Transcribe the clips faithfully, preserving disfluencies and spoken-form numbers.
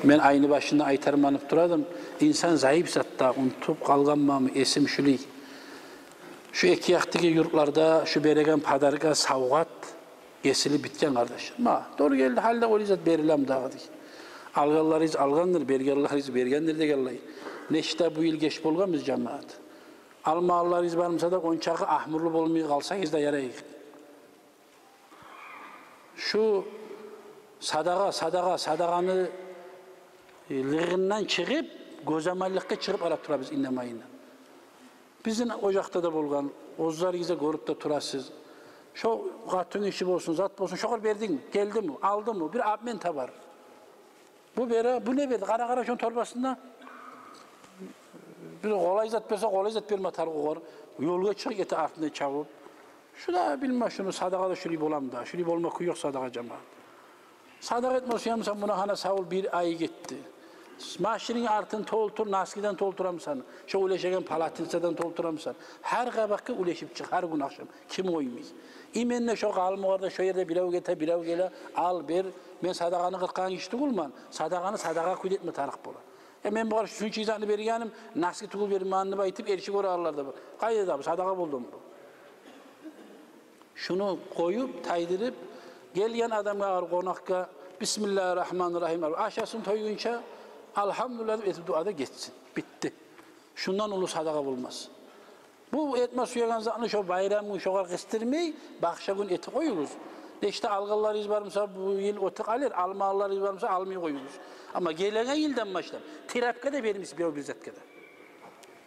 Мен айны башында айтарман деп тура эдим, инсан зайып затда, унутуп къалгъанмамы, эсим шулай. Шу эки якъдагъы юртларда шу береген подарка, савгъат эсилип битген, къардашлар. Ма, дёрт йыл гелди, гьали де олай зат берилеми дагъы дей. Алгъанларыгъыз алгъандыр, бергенлеригиз бергендир дегенлей. Нечик де бу йыл геч болгъанбыз, жамаат. Алмагъанларыгъыз бар буса да, ончакъы агьмурлу болмай къалсагъыз да ярай. Шу садагъа, садагъа, садагъаны лыгъындан чыгъып, гёземаллыкъгъа чыгъып барып турабыз иннемайына. Бизин ожакъда да болгъан, оьзлеригиз де гёрюп де турасыз. Шо къатын иши болсун, зат болсун, шогъар бердингми, гелдими, алдымы, бир обмен табар. Бу бере, бу не берди? Къара, къара, шону торбасында. Бир къолай зат берсе, къолай зат берме тарыкъ огъар. Ёлгъа чыгъып гете артындан чабып. Шу да билме, шуну садагъа да шулай боламы да? Шулай болма кюй ёкъ садагъа, жамаат. Садагъа этме сюе бусанг, муна гьана савул бир ай гетди. Машининг артын толтур, носкиден толтурамысан, шо уьлешеген полотенцеден толтурамысан. Гьар къабакъгъа уьлешип чыкъ, гьар гюн ахшам. Ким къоймай? Именно шо къалмагъарда шо ерде бирев гете, бирев геле, ал, бер. Мен садагъаны къыркъагъан гиши тюгюлмен. Садагъаны садагъа кюйде этме тарыкъ бола. Э, мен бугъар шунча затны бергенмен, носки тюгюл бермегенмен деп айтып, эрши гёрегенлер де бар. Къайда да бу садагъа болдуму бу? Шуну къоюп, тайдырып, гелген адамгъа, къонакъгъа, бисмиллагьи ррагьмани ррагьим, ашасын, тойгъунча, альгьамдулиллагь деп этип дуа да гетсин. Битди. Шундан уллу садагъа болмас. Бу этме сюеген затны шо байрам гюн шогъар къысдырмай, башгъа гюн этип къоюгъуз. Нечик де алгъанларыгъыз бар буса, бу йыл оьтюп къалыр, алмагъанларыгъыз бар буса, алмай къоюгъуз. Амма гелеген йылдан башлап тряпка да бермейсиз бирев бир затгъа да.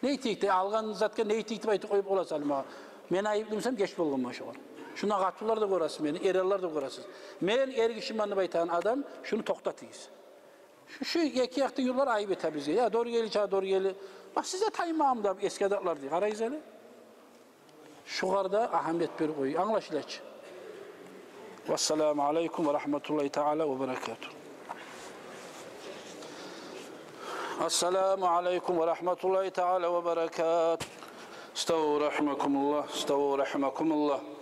Не этейик де, алгъан затгъа не этейик деп айтып къоюп боласыз гьали магъа. Мен айыплымысам, геч болгъанман шогъар. Шунда къатынлар да гёресиз мени, эренлер де гёресиз. Мен эргишимен деп айтагъан адам, шуну токътатыгъыз. Шу, шу эки якъдагъы юртлар айып эте бизге. Я дёрт йыл, я дёрт йыл. Бакъ, сиз де таймагъанмы да эски адатлар дей. Къарагъыз гьали. Шугъар да агьамият берип къой. Англашыла чы. Вассаламу алейкум ва рагьматуллагьи таала ва баракатугь. Ассаламу алейкум ва рагьматуллагьи таала ва баракатугь. Ставу рагьимакумуллагь, ставу рагьимакумуллагь.